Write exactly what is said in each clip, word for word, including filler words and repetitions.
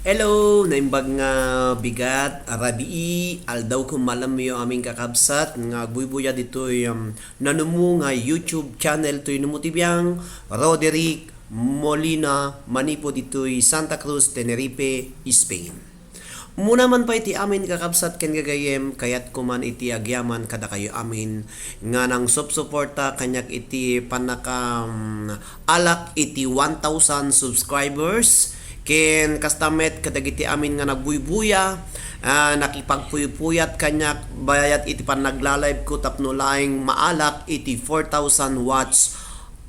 Hello, naimbag nga bigat, a rabii, aldaw ken malamyo amin kakabsat nga agbuybuya ditoy, um, nanumo nga YouTube channel toy numo ti biang, Roderick Molina, manipud ditoy Santa Cruz, Tenerife, Spain. Umuna man pay ti amin kakabsat ken gagayyem, kayatko man iti agyaman kadakayo amin nga nangsupsuporta kaniak iti pannaka, um, alak iti one thousand subscribers. Ken kasta met kadagiti amin nga nagbuybuya, ah, nakipagpuypuyat kaniak bayat iti pannagla-live ko tapno laeng maalak iti four thousand watch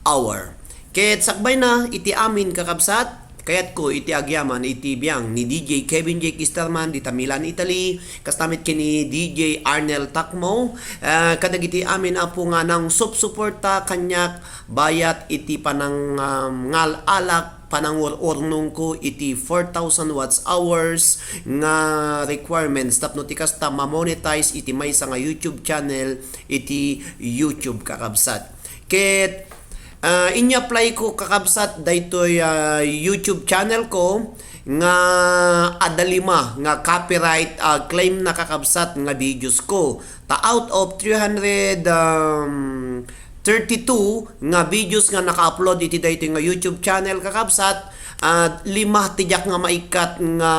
hour. Ket sakbayna iti amin kakabsat, kayatko iti agyaman iti biang ni D J Kevin J Kisterman dita Milan, Italy, kasta met ken ni D J Arnel Takmo, ah, kadagiti amin, Apo, nga nangsupsuporta kaniak bayat iti panang-, um, ngal-alak, panangur-urnongko iti four thousand watch hours nga requirements tapno ti kasta ma-monetize iti maysa nga YouTube channel iti YouTube, kakabsat. Ket, ah, ini-apply ko, kakabsat, daytoy, ah, YouTube channel ko nga adda lima nga copyright, ah, claim na, kakabsat, nga videos ko. Ta out of three hundred, um, thirty-two nga videos nga naka-upload iti daytoy nga YouTube channel, kakabsat, ah, lima ti diak nga maikkat nga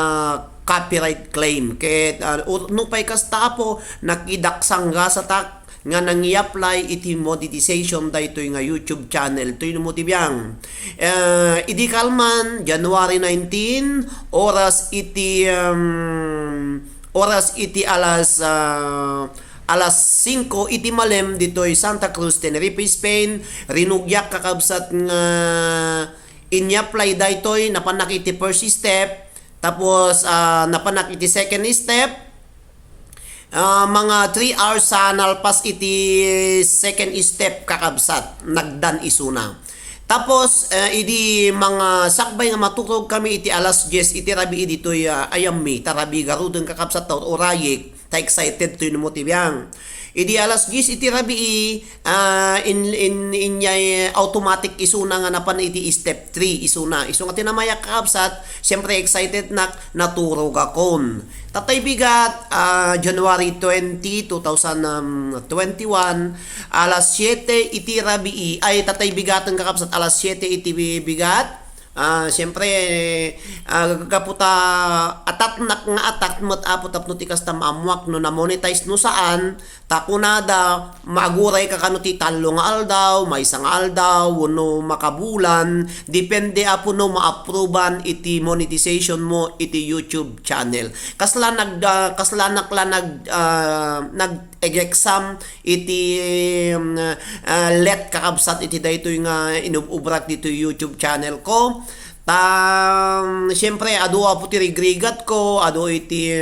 copyright claim. Ket, ah, ur-, nupay kasta, Apo, nakidaksanggasatak nga nangi-apply iti monetization daytoy nga YouTube channel. Toy numo ti biang. Eh, idi kalman, January nineteen, oras iti, um, oras iti alas, ah, alas singko iti malem ditoy Santa Cruz, Tenerife, Spain, rinugiak, kakabsat, nga ini-apply daytoy, napanak iti first step, tapos, ah, napanak iti second step, ah, mga three hours sa nalpas iti second step, kakabsat, nagdan isuna. Tapos, eh, idi mga sakbay nga maturog kami iti alas dies iti rabii ditoy, ah, ayammi, ta rabii garuden, kakabsat, ta urayek, ta excited toy numo ti biang. Idi alas dies iti rabii, ah, in, in, inyay automatic isuna nga napan iti step three isuna. Isu nga tinamayak, kakabsat, siyempre excited nak, naturogakon. Tatay bigat, ah, January twenty, two thousand twenty-one, alas siete iti rabii, ay, tatay bigaten, kakabsat, alas siete iti bi-, bigat. Ah, siyempre, ah, gapu ta atatnak nga atat met, Apo, tapno ti kasta maammuak no na-monetize no saan, ta kunada, maguray ka kano ti tallo nga aldaw, maysa nga aldaw, wenno makabulan, depende, Apo, no ma-approvean iti monetization mo iti YouTube channel. Kasla nag-, ah, kaslanak la nag-, ah, nag-exam iti, um, ah, let, kakabsat, iti daytoy nga inub-ubrak ditoy YouTube channel ko. Ta, um, siyempre, adu, Apo, ti rigrigat ko, adu iti,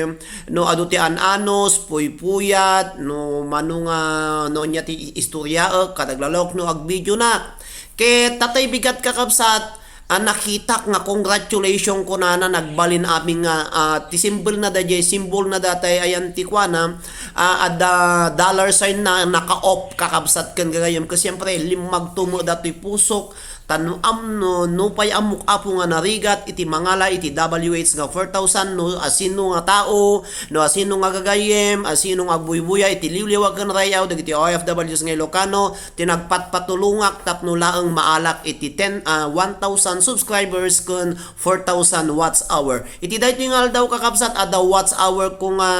no, adu ti an-anos, puypuyat, no, mano nga, no, ania ti istoryaek, kadaglalok, no, agvideonak. Ket tatay bigat, kakabsat, a nakitak nga congratulation kunana, nagbalin amin nga, ah, ti symbol na da, jay symbol na datay ayan ti kuana, ah, adda dollar sign na naka-off, kakabsat, ken gagayem. Ket siyempre, limmagto met datoy pusok, ta no am-, no, nupay ammok, Apo, nga narigat iti mangala iti W H nga four thousand, no, asino nga tao, no, asino nga gagayem, asino nga agbuybuya iti liwliwa ken rayaw dagiti O F Ws nga Ilocano, ti nagpatpatulongak tapno laeng maalak iti ten, ah, one thousand subscribers ken four thousand watch hour. Iti daytoy nga aldaw, kakabsat, adda watch hour ko nga,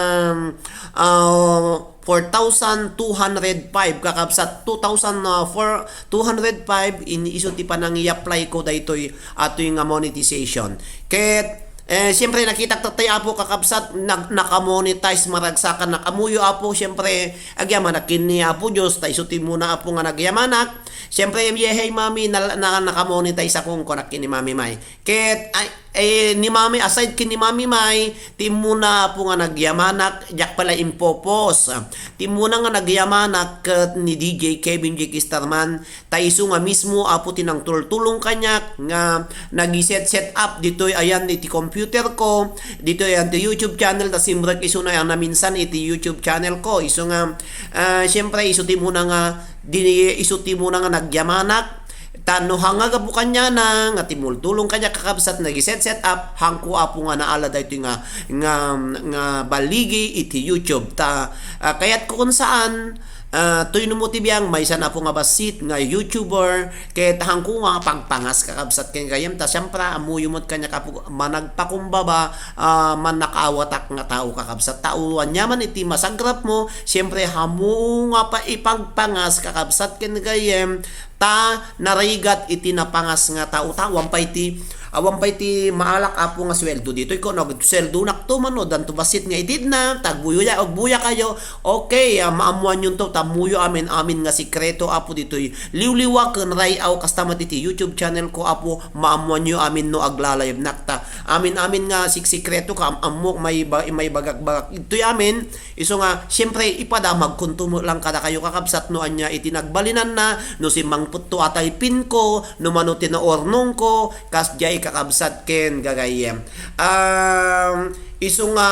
ah, four thousand two hundred five, kakabsat, two thousand, ah, four, two hundred five in isu ti panangi-apply ko daytoy, atoy nga monetization. Ket, eh, siyempre, nakitak tatay, Apo, kakabsat, nag-, naka-monetize, maragsakan, nakamuyo, Apo, siyempre, agyamanak ken ni Apo Dios, ta isu ti muna, Apo, nga nagyamanak. Siyempre, yehey, Mami, na, na, naka-monetize ako, kunak ken ni Mami May. Ket, ay, eh, ni Mami, aside ken ni Mami May, ti muna, Apo, nga nagyamanak, diak pala impopos. Ti muna nga nagyamanak ket ni D J Kevin J Kisterman, ta isu nga mismo, Apo, ti nangtultulong kaniak nga nagi-set, set up ditoy ayan iti computer ko, ditoy ayan ti YouTube channel, ta simrek isuna a naminsan iti YouTube channel ko. Isu nga, ah, siyempre, isu ti muna nga, di, isu ti muna nga nagyamanak. Ta no hanga gapu kaniana nga timultulong kaniak, kakabsat, nagiset-set up, hangko, Apo, nga naala daytoy nga, nga, nga balligi iti YouTube. Ta, ah, kayatko kun saan, ah, toy no mo ti biang, maysan, Apo, nga bassit nga YouTuber, ket hangko nga pagpangas, kakabsat, ken gayem. Ta siempre, ammoyo met kaniak, Apo, managpakumbaba, ah, mannakaawatak nga tao, kakabsat. Ta aniaman iti masagrapmo, siempre, ammo nga pa ipagpangas, kakabsat, ken gayem, ta narigat iti napangas nga tao. Ta awan pay ti, awan pay ti maalak, Apo, nga sueldo ditoy. Kun agsueldonakto man, no, addanto bassit nga itedna, ta agbuya, agbuya kayo. Okay, ah, maammoanyonto, ta ammoyo amin-amin nga sikreto, Apo, ditoy liwliwa ken ray-aw, kasta met iti YouTube channel ko, Apo, maammoanyo amin no aglalaybnak. Ta amin-amin nga siksikreto ka, am-, ammok, may ba-, may bagak-bagak. Itoy amin, Isu nga, siempre, ipadamagkonto met lang kadakayo, kakabsat, no ania iti nagbalinanna, no simmangpetto a typingko, no mano ti naurnongko, kasdiay, kakabsat, ken gagayyem. Um, isu nga,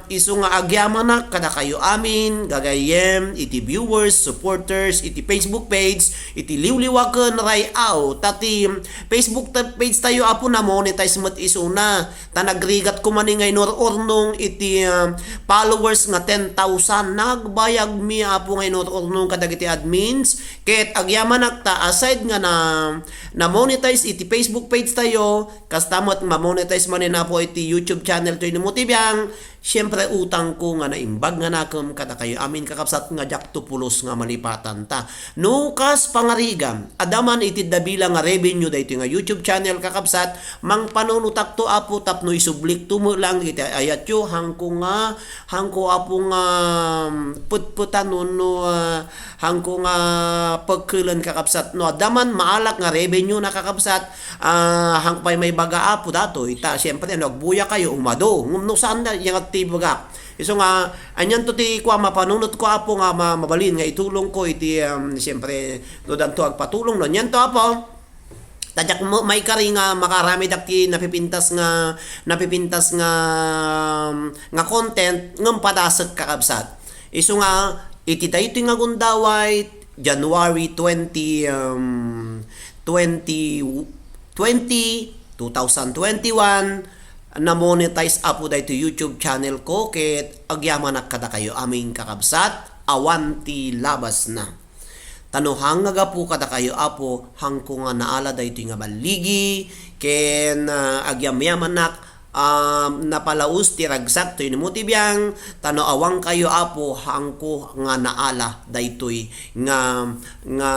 isu nga agyamanak kadakayo amin, gagayyem, iti viewers, supporters, iti Facebook page, iti liwliwa ken ray-aw, ta ti Facebook ta-, page tayo, Apo, na-monetize met isuna. Ta nagrigat koma ni nga inur-urnong iti, ah, followers nga ten thousand. Nagbayag mi, Apo, nga inur-urnong kadagiti admins. Ket agyamanak ta aside nga na, na-monetize iti Facebook page tayo, kasta met ma-monetize manen, Apo, iti YouTube channel tayo ni Motibiang. Siempre, utangko nga naimbag nga nakem kadakayo amin, kakabsat, nga diakto pulos nga malipatan ta. No kas pangarigan, adda man iti dabila nga revenue daytoy nga YouTube channel, kakabsat, mangpanunotakto, Apo, tapno isublikto met lang iti ayatyo, hangko nga, hangko, Apo, nga, um, petpetan wenno, ah, hangko nga pekkelen, kakabsat. No adda man maalak nga revenue na, kakabsat, ah, hangko pay maibaga, Apo, datoy. Ta, siempre, no agbuya kayo, umado. Ngem no saan da, yan ti bagak. Isu nga, anianto ti kua, mapanunotko, Apo, nga ma-, mabalin nga itulongko iti, um, siempre, no addanto agpatulong, no? Anianto, Apo? Ta diak mo-, maikari nga makaaramidak ti napipintas nga, napipintas nga, um, nga content, ngem padasek, kakabsat. Isu nga, iti daytoy nga gundaway, January twenty, um, twenty, twenty, two thousand twenty-one, na-monetize, Apo, daytoy YouTube channel ko, ket agyamanak kadakayo amin, kakabsat, awan ti labasna. Ta no hanga gapu kadakayo, Apo, hangko nga naala daytoy nga balligi, ken, ah, agyamyamanak, ah, napalaus ti ragsak toy ni Motibiang, ta no awan kayo, Apo, hangko nga naala daytoy nga, nga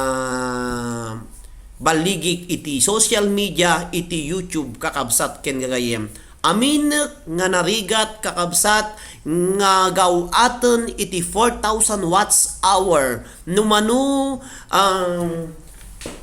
balligik iti social media, iti YouTube, kakabsat ken gagayyem. Aminek nga narigat, kakabsat, nga gaw-aten iti four thousand watch hour. No mano, um,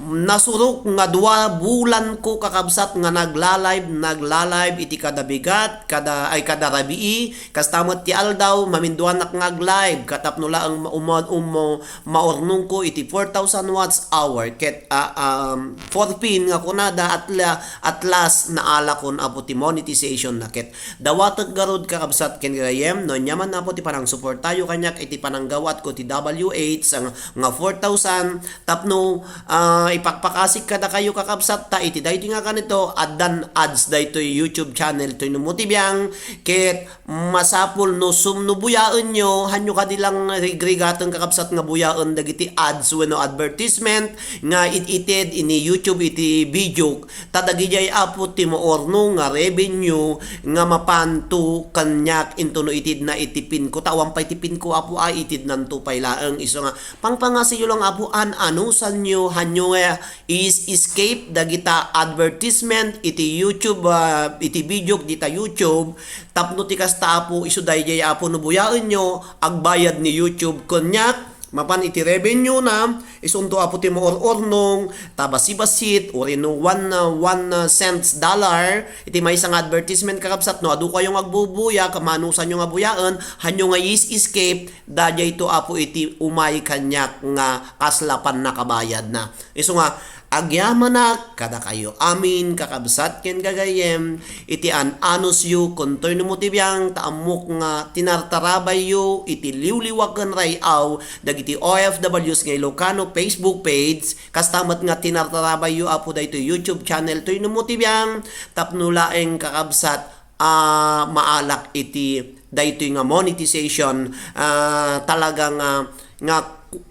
nasurok nga dua bulan ko, kakabsat, nga nagla-live, nagla-live iti kada bigat, kada, ay, kada rabii, kasta met ti aldaw, maminduanak nga ag-live, katapno laeng ma-, umad-, umo-, maurnongko iti four thousand watch hour, ket, ah, um, for pin nga kunada, at la-, at last, naalakon, Apo, ti monetization na ket dawatek garud, kakabsat ken gagayyem, no ania man, Apo, ti panangsuportayo kaniak iti pananggaw-atko ti W H nga, nga four thousand, tapno, ah, ipakpakasik kadakayo, kakabsat, ta iti daytoy nga kanito, addan ads daytoy YouTube channel toy ni Motibiang, ket masapul no sum-, no buyaenyo, hanyo kadi lang rigrigaten, kakabsat, nga buyaen dagiti ads wenno advertisement nga it-ited ini YouTube iti video. Ta dagidiay, Apo, ti maurno nga revenue nga mapanto kaniak intono itedna iti pin ko. Ta awan pay ti pin ko, Apo, a, itednanto pay laeng. Isu nga, pangpangasiyo lang, Apo, an-anusanyo, hanyo nga is-escape dagita advertisement iti YouTube, ah, iti video dita YouTube. Tapno ti kasta, Apo, isu daydiay, Apo, no buyaenyo, agbayad ni YouTube kaniak, mapan iti revenue na, isunto, Apo, ti maur-urnong, ta basi-basit, uri no one, uh, one, uh, cents dollar, iti maysa nga advertisement, kakabsat, no adu kayo nga agbubuya, ket maanusanyo nga buyaen, hanyo nga is-escape, daydiayto, Apo, iti umay kaniak nga kasla pannakabayadna. Isu nga, agyamanak kadakayo amin, kakabsat ken gagayyem, iti an-anusyo, kun toy no mo ti biang, ta ammok nga tinartarabayyo iti liwliwa ken ray-aw dagiti O F Ws nga Ilocano Facebook page, kasta met nga tinartarabayyo, Apo, daytoy YouTube channel toy no mo ti biang, tapno laeng, kakabsat, a maalak iti daytoy nga monetization, ah, talaga nga, nga,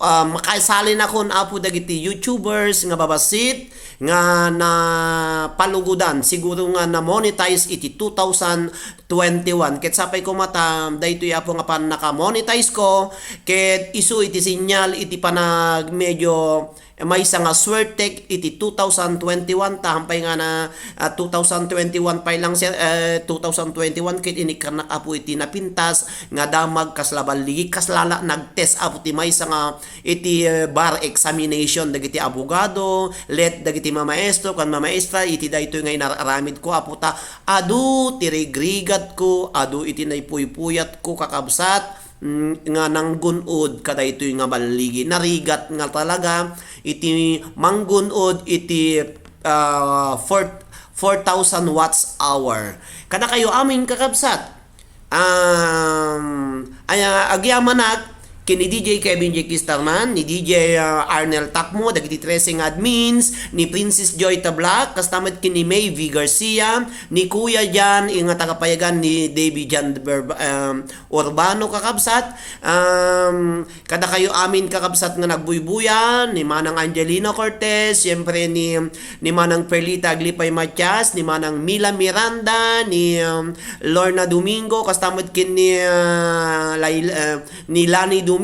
ah, makaisalinakon, Apo, dagiti YouTubers nga babassit nga napalugodan. Siguro nga na-monetize iti two thousand twenty-one. Ket sapay koma ta daytoy, Apo, nga pannaka-monetize ko, ket isu iti sinyal iti panag-, medyo maysa nga suertek iti two thousand twenty-one, ta hampay nga na, ah, two thousand twenty-one pay lang, sir, eh, two thousand twenty-one ket inikkannak, Apo, iti napintas nga damag kasla balligi, kasla la nag-test, Apo, ti maysa nga iti, eh, bar examination dagiti abogado, let dagiti mamaestro ken mamaestra iti daytoy nga inar-aramidko, Apo, ta adu ti rigrigatko, adu iti naipuypuyatko, kakabsat, mm, nga nanggun-od kadaytoy nga balligi. Narigat nga talaga iti manggun-od iti, ah, four, four thousand watts hour. Kadakayo amin, kakabsat, um, aya, agyamanak ken ni D J Kevin J. Kistarman, ni D J, ah, Arnel Takmo, dagiti trese nga admins, ni Princess Joy Tablak, kasta met ken ni May V. Garcia, ni Kuya Jan, nga tagapayagan ni Davy Jan Ber-, um, Urbano, kakabsat, um, kadakayo amin, kakabsat, nga nagbuybuya, ni Manang Angelino Cortez, siyempre ni, ni Manang Perlita Aglipay Matias, ni Manang Mila Miranda, ni, um, Lorna Domingo, kasta met ken ni, ah, Lail-, ah, ni Lani Domingo,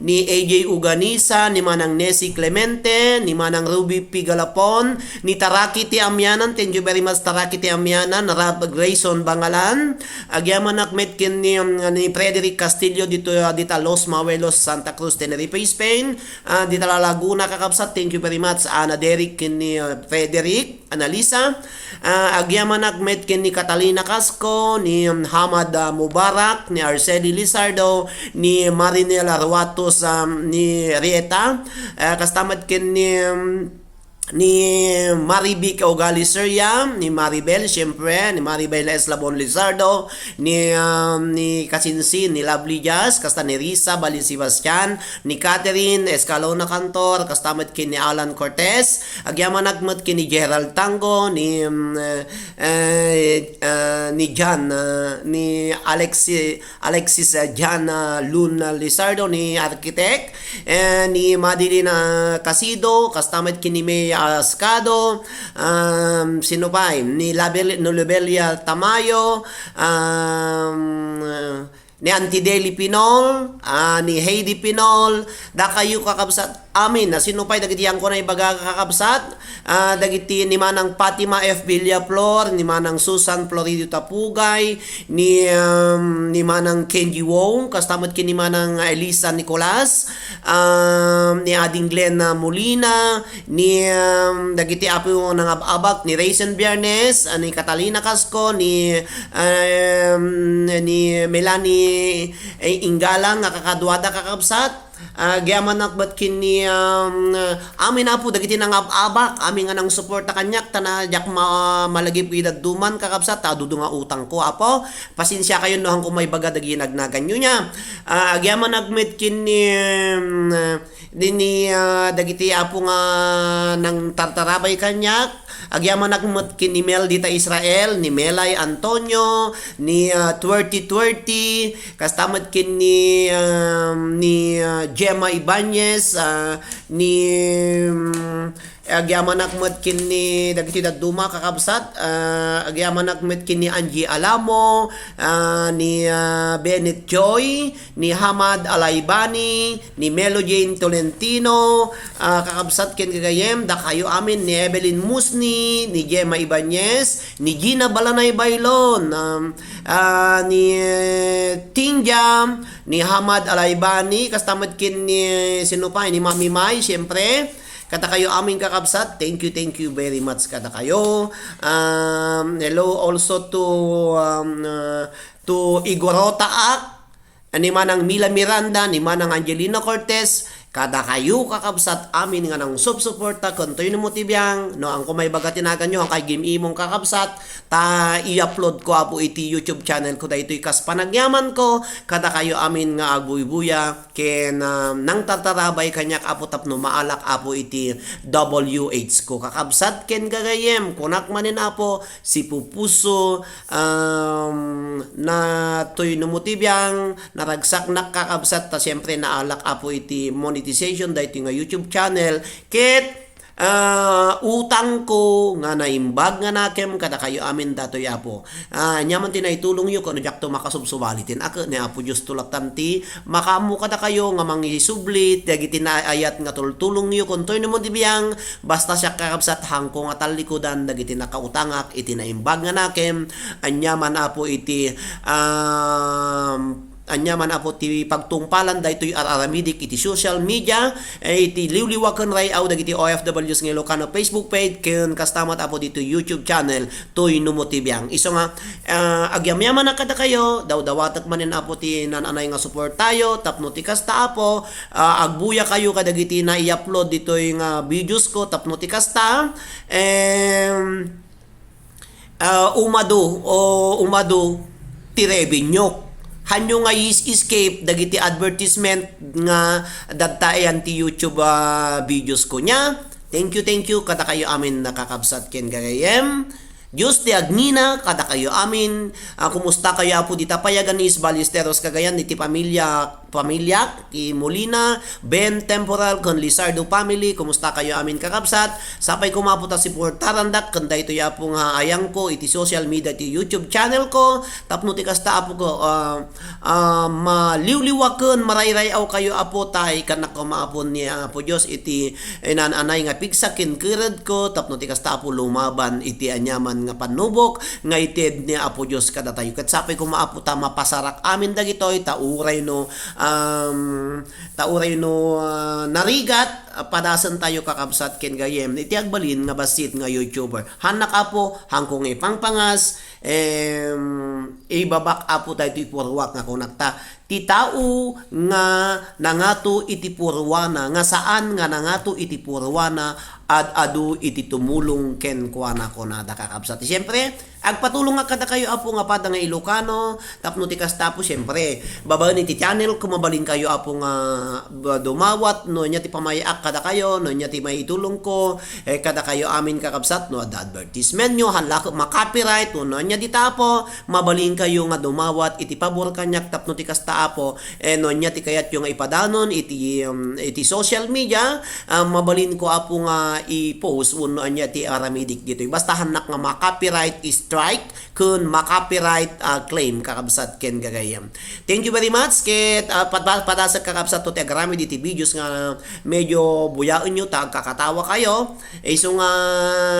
ni A J Uganisa, ni Manang Nessie Clemente, ni Manang Ruby Pigalapon, ni Taraki ti Amianan, thank you very much, Taraki ti Amianan, Rab Grayson Bangalan, agyamanak met ken ni, um, ni Frederick Castillo dito, ah, dita Los Mawelos, Santa Cruz, Tenerife, Spain, ah, dita La Laguna, kakabsat, thank you very much, Ana Derek ken ni, ah, Frederick. Analisa, ah, agyamanak met ken ni Catalina Casco, ni, um, Hamad, ah, Mubarak, ni Arceli Lizardo, ni Marinel Arwatos, um, ni Rieta, ah, kasta met ken ni, um, ni Marivic Ogali Seria, ni Maribel, siyempre, ni Maribel Eslabon Lizardo, ni, um, ni Kasinsin, ni Lovely Jazz, kasta ni Risa Balin Sebastian, ni Catherine Escalona Cantor, kasta met ken ni Alan Cortez, agyamanak met ken ni Gerald Tango, ni, mm, eh, eh, ah, ni John, ah, ni Alexi-, Alexis, ah, John, ah, Lun, ah, Lizardo, ni Architect, eh, ni Madeline, ah, Casido, kasta met ken ni May Ascado, um, sino pay? Ni Label-, ni Lobelia Tamayo, um, ni Auntie Deli Pinol, ah, ni Heidi Pinol, dakayo, kakabsat amin. Ah, sino pay dagiti yangko na ibaga, kakabsat? Ah, dagiti ni Manang Fatima F Villaflor, ni Manang Susan Florido Tapugay, ni, um, ni Manang Kenji Wong, kasta met ken ni Manang Elisa Nicolas, um, ni Ading Glenn, ah, Molina, ni, um, dagiti apo nangab-abak, ni Raisin Biernes, ah, ni Catalina Casco, ni, um, ni Melanie, eh, Inggalang nga kakaduada, kakabsat. Ah, agyamanak met ken ni, um, amin, Apo, dagiti nangab-abak, amin nga nangsuporta kaniak, ta na, diak ma-, malagip iti dadduma, kakabsat, ta adu nga utangko, Apo. Pasensiakayon no hanko maibaga dagiti nagnaganyo nia. Ah, agyamanak met ken ni, um, ni, ni, ah, dagiti apo nga nangtartarabay kaniak. Agyamanak met ken ni Mel dita Israel, ni Melay Antonio, ni, ah, Twerty Twerty, kasta met ken ni, um, ni, ah, Gemma Ibanez, ah, ni, um, agyamanak met ken ni dagiti dadduma, kakabsat, ah, agyamanak met ken ni Angie Alamo, ah, ni, ah, Bennett Joy, ni Hamad Alaibani, ni Melo Jane Tolentino, ah, kakabsat ken gagayyem, dakayo amin, ni Evelyn Musni, ni Gemma Ibanez, ni Gina Balanay Bailon, um, ah, ni, eh, Ting Jam, ni Hamad Alaibani, kasta met ken ni, sino pay, ni Mami Mai, siyempre. Kadakayo amin, kakabsat, thank you, thank you very much kadakayo. Um, hello also to, um, uh, to Igorota Ak, ni Manang Mila Miranda, ni Manang Angelino Cortez, kadakayo, kakabsat, amin nga nangsupsuporta, ken toy no mo ti biang, no, angko maibaga ti naganyo, angkay gim-imong, kakabsat, ta i-upload ko, Apo, iti YouTube channel ko, daytoy kas panagyaman ko, kadakayo amin nga agbuybuya, ken, ah, nangtartarabay kaniak, Apo, tapno maalak, Apo, iti W H ko, kakabsat, ken gagayem, kunak manen, Apo, sipupuso, um, na toy no mo ti biang, naragsaknak, kakabsat, ta siempre naalak, Apo, iti monetization daytoy nga YouTube channel, ket, ah, utangko nga naimbag nga nakem kadakayo amin datoy, Apo. Ah, ania man ti naitulongyo, ken no diakto makasubsubali, tin aket ni Apo Dios tulatan ti makaammo kadakayo nga mangisubli dagiti naayat nga tultulongyo, ken toy no mo ti biang, basta siak, kakabsat, haanko nga tallikudan dagiti nakautangak iti naimbag nga nakem, ania man, Apo, iti, um, ania man, Apo, ti pagtungpalan daytoy ar-aramidik iti social media, eh, iti liwliwa ken ray-aw dagiti O F Ws nga Ilocano Facebook page, ken kasta met, Apo, ditoy YouTube channel, toy no mo ti biang. Isu nga, ah, agyamyamanak kadakayo, dawdawatek manen, Apo, ti naan-anay nga suportayo, tapno ti kasta, Apo, ah, agbuyakayo kadagiti nai-upload ditoy nga videos ko, tapno ti kasta, em, ah, umadu o umadu ti revenue. Hanyo nga i-escape dagiti advertisement nga dadtayan ti YouTube, ah, videos ko. Nia, thank you, thank you kadakayo amin, kakabsat ken gagayem. Dios ti agnina kadakayo amin. Ah, kumusta kayo, Apo, dita payagan ni Isbalisteros, Cagayan, iti pamilya, pamilyak, ti Molina, Ben, Temporal, ken Lizardo family? Kumusta kayo amin, kakabsat? Sapay koma, Apo, ta suportarandak ken daytoy, Apo, nga ayangko iti social media, ti YouTube channel ko, tapno ti kasta, Apo ko, ah, ah, maliwliwaken, marayray-aw kayo, Apo, tay kanak koma, Apo, ni Apo Dios iti naan-anay nga pigsa ken keredko, tapno ti kasta, Apo, lumaban iti aniaman nga pannubok nga ited ni Apo Dios kadatayo. Ket sapay koma, Apo, ta mapasarak amin dagitoy, ta uray no, um, ta uray no, ah, narigat, ah, padasentayo, kakabsat ken gayem, iti agbalin nga bassit nga YouTuber. Hannak, Apo, haanko nga ipangpangas, em, ibabak, Apo, daytoy purruak nga kunak ta, ti tao nga nangato iti purruana, nga saan nga nangato iti purruana, ad-adu iti tumulong kenkuana, kunada, kakabsat. Siempre, agpatulongak kadakayo, Apo, nga pada nga Ilocano, tapno ti kasta, Apo, siempre, babaen iti channel ko, mabalinkayo, Apo, nga ba-, dumawat no ania ti pamay-ak kadakayo, no ania ti maitulongko, eh, kadakayo amin, kakabsat, no adda advertisementyo, hala ket ma-copyright, no ania dita, Apo, mabalinkayo nga dumawat iti pabor kaniak tapno ti kasta, Apo, eh, no ania ti kayatyo nga ipadanon iti, um, iti social media, ah, mabalinko, Apo, nga i-post wenno ania ti aramidik ditoy. Basta hannak nga ma-copyright strike ken ma-copyright, ah, claim, kakabsat ken gagayem. Thank you very much ket, ah, pad-, padasek, kakabsat, to ti agaramid iti videos nga medyo buyaenyo ta agkakatawa kayo. Isu nga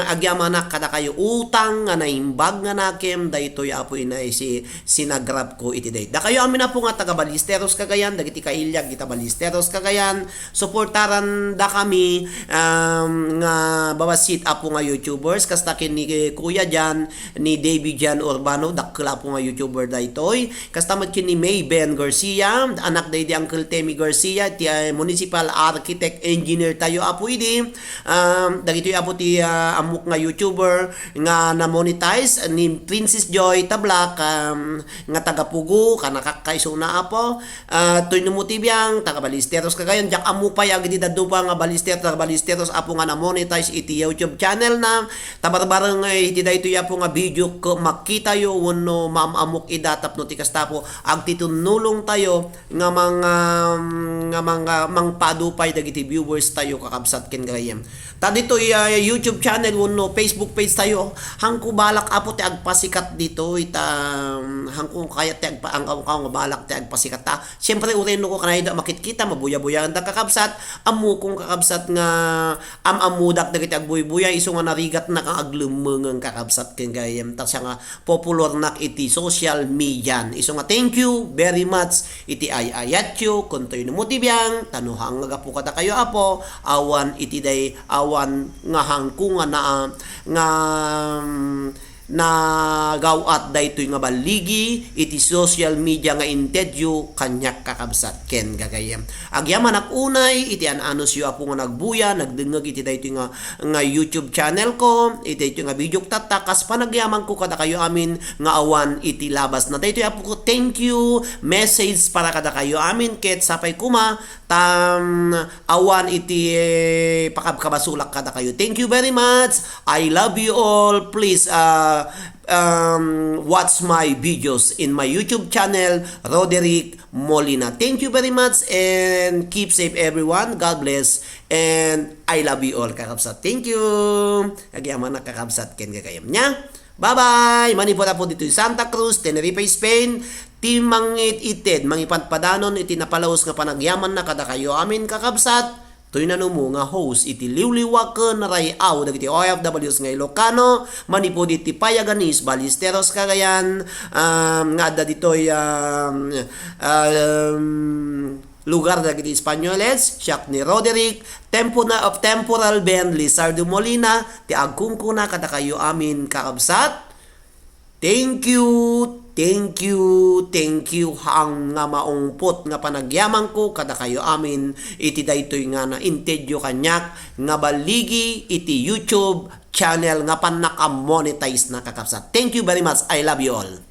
agyamanak kadakayo, utang nga naimbag nga nakem, daytoy, Apo, inay, si sinagrap ko iti day. Dakayo amin, Apo, nga taga Ballesteros, Cagayan, dagiti kailiag ita Ballesteros, Cagayan, suportarandakami, um, nga babassit, Apo, nga YouTubers, kasta ken ni Kuya Jan, ni Davey Jan Urbano, dakkel, Apo, nga YouTuber daytoy. Kasta met ken ni May Ben Garcia, anak daydi Uncle Temi Garcia, ti, ah, municipal architect engineer tayo, Apo, idi. Um, dagitoy, Apo, ti, ah, ammok nga YouTuber nga na-monetize ni Princess Joy Tablak, um, nga taga Pugo, kanakakkaisuna, Apo. Ah, toy no mo ti biang, taga Ballesteros, Cagayan, diak ammo pay agidi dadduma nga Ballester-, taga Ballesteros, Apo, nga na-monetize iti YouTube channel na. Ta barbareng, eh, iti daytoy, Apo, nga video ko, makitayo wenno maam-ammok ida tapno ti kasta, Apo, agtitinnulong tayo nga mang-, um, nga mang-, ah, mangpadu pay dagiti viewers tayo, kakabsat ken gayem. Ta ditoy, ah, YouTube channel wenno Facebook page tayo, haanko balak, Apo, ti agpasikat ditoy, ta, um, haanko kayat ti agpa-, haanko, haanko balak ti agpasikat ta. Siempre, uray no kanayon da makitkita, mabuya-buyaen da, kakabsat, ammokon, kakabsat, nga am-ammodak dagiti agbuybuya, isu nga narigatnak nga aglemmengeng, kakabsat ken gayem. Ta siak nga popularnak iti social media. Isu nga thank you very much iti ay-ayatyo, ken toy no mo ti biang, ta no haan nga gapu kadakayo, Apo, awan iti day, awan nga haanko nga naa-, nga, mm, nagaw-at daytoy nga balligi iti social media nga intedyo kaniak, kakabsat ken gagayyem. Agyamanak unay iti an-anusyo, Apo, nga nagbuya, nagdengngeg iti daytoy nga, nga YouTube channel ko, iti daytoy nga video tatta, kas panagyamanko kadakayo amin nga awan iti labasna. Daytoy, Apo ko, thank you, message para kadakayo amin, ket sapay koma, ta, um, awan iti, eh, pakabkabasolak kadakayo. Thank you very much. I love you all. Please, uh, um, watch my videos in my YouTube channel, Roderick Molina. Thank you very much and keep safe, everyone. God bless and I love you all, kakabsat. Thank you. Agyamanak, kakabsat ken gagayyem, nia. Bye-bye! Manipud, Apo, ditoy Santa Cruz, Tenerife, Spain, ti mangit-ited, mangipadpadanon iti napalaus nga panagyamanna kadakayo amin, kakabsat. Toy nanumo nga host iti liwliwa ken ray-aw dagiti O F Ws nga Ilocano, manipud iti Payagan East, Ballesteros, Cagayan, um, nga adda ditoy, um, um, lugar dagiti Espanyoles, siak ni Roderick, tempo na of Temporal Band, Lizardo Molina, ti agkunkuna kadakayo amin, kakabsat. Thank you, thank you, thank you, haan nga maungpot nga panagyamanko kadakayo amin iti daytoy nga naintedyo kaniak nga balligi iti YouTube channel nga pannak a monetize na, kakabsat. Thank you very much. I love you all.